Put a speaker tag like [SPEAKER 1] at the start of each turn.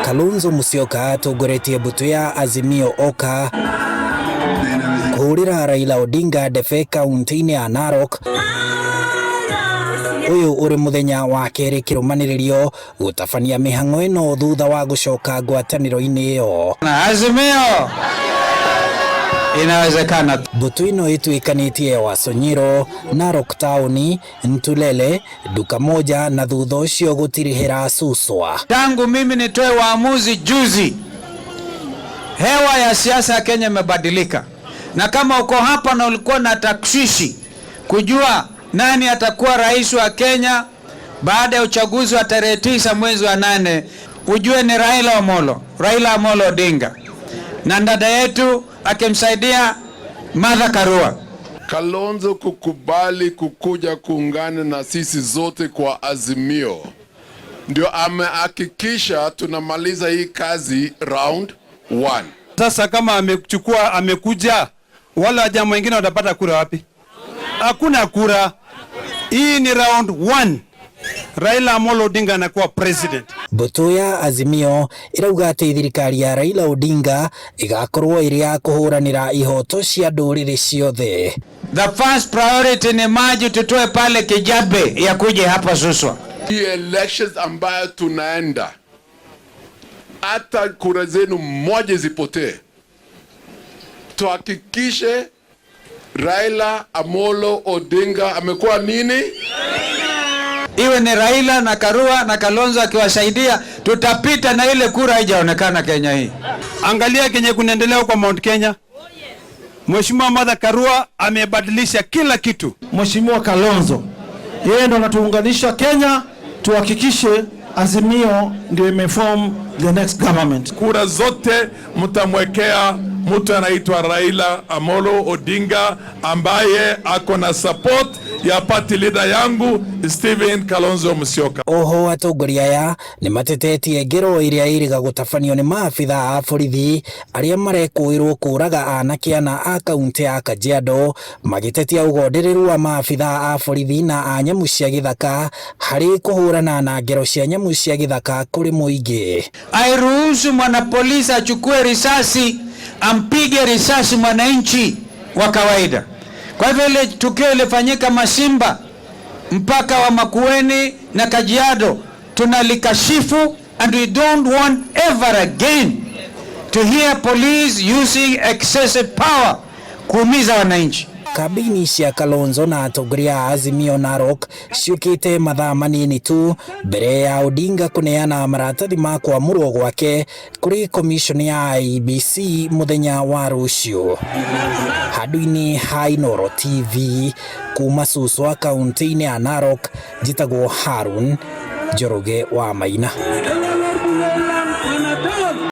[SPEAKER 1] Kalonzo Musyoka atongoretie mbũtũ ya Azimio Oka kũhũrĩra Raila Odinga ndebe kaunti-inĩ ya Narok. Ũyũ ũrĩ mũthenya wa kerĩ kĩrũmanĩrĩrio gũtabania mĩhang'o ĩno thutha wa gũcoka ngwatanĩro-inĩ ĩyo.
[SPEAKER 2] Na Azimio inawezekana.
[SPEAKER 1] Mbũtũ ĩno ĩtuĩkanĩtie Wasonyiro, Narok taũni, Ntulele, Duka Moja na thutha ũcio gũtirihĩra Suswa.
[SPEAKER 2] Tangu mimi nitoe uamuzi juzi, hewa ya siasa ya Kenya imebadilika, na kama uko hapa na ulikuwa na takshishi kujua nani atakuwa rais wa Kenya baada ya uchaguzi wa tarehe 9 mwezi wa 8, ujue ni Raila Amolo Odinga na dada yetu akimsaidia Martha Karua.
[SPEAKER 3] Kalonzo kukubali kukuja kuungana na sisi zote kwa Azimio ndio amehakikisha tunamaliza hii kazi round one.
[SPEAKER 4] Sasa kama amechukua amekuja, wala jamaa wengine watapata kura wapi? Hakuna kura. Hii ni round one. Raila Amolo Odinga anakuwa president.
[SPEAKER 1] Mbũtũ ya Azimio ĩrauga atĩ thirikari ya Raila Odinga ĩgakorwo ĩrĩ ya kũhũranĩra ihoto cia ndũrĩrĩ ciothe.
[SPEAKER 2] The first priority ni maji tutoe pale Kijabe ya kuja hapa Suswa.
[SPEAKER 3] Hii elections ambayo tunaenda, hata kura zenu moja zipotee, tuhakikishe Raila Amolo Odinga amekuwa nini?
[SPEAKER 2] Iwe ni Raila na Karua na Kalonzo akiwasaidia, tutapita na ile kura haijaonekana Kenya hii.
[SPEAKER 4] Angalia kenye kunaendelea kwa Mount Kenya. Mheshimiwa Martha Karua amebadilisha kila kitu.
[SPEAKER 5] Mheshimiwa Kalonzo yeye ndo anatuunganisha Kenya, tuhakikishe Azimio ndio imeform the next government.
[SPEAKER 6] Kura zote mtamwekea mtu anaitwa Raila Amolo Odinga ambaye ako na support ya party leader yangu Stephen Kalonzo Musyoka.
[SPEAKER 1] Oho atongoria aya nĩ matetetie ngero ĩrĩa ĩrĩga gũtabanio nĩ maabitha a borithi arĩa marekũĩrwo kũraga anake ana a kaunti ya Kajiado, magĩtetia ũgondereru wa maabitha a borithi na a nyamũ cia gĩthaka harĩ kũhũrana na ngero cia nyamũ cia gĩthaka kũrĩ mũingĩ.
[SPEAKER 2] Airuhusu mwanapolisi achukue risasi ampige risasi mwananchi wa kawaida. Kwa hivyo ile tukio ilifanyika Masimba, mpaka wa Makueni na Kajiado, tunalikashifu and we don't want ever again to hear police using excessive power kuumiza wananchi.
[SPEAKER 1] Kambĩini cia Kalonzo na atongoria a Azimio Narok ciũkĩte mathaa manini tu mbere ya Odinga kũneana maratathi ma kwamũrwo gwake kũrĩ commission ya IEBC mũthenya wa rũciũ. Handũ-inĩ ha Inooro TV kuma Suswa kaunti-inĩ ya Narok, njĩtagwo Harun Njoroge wa Maina.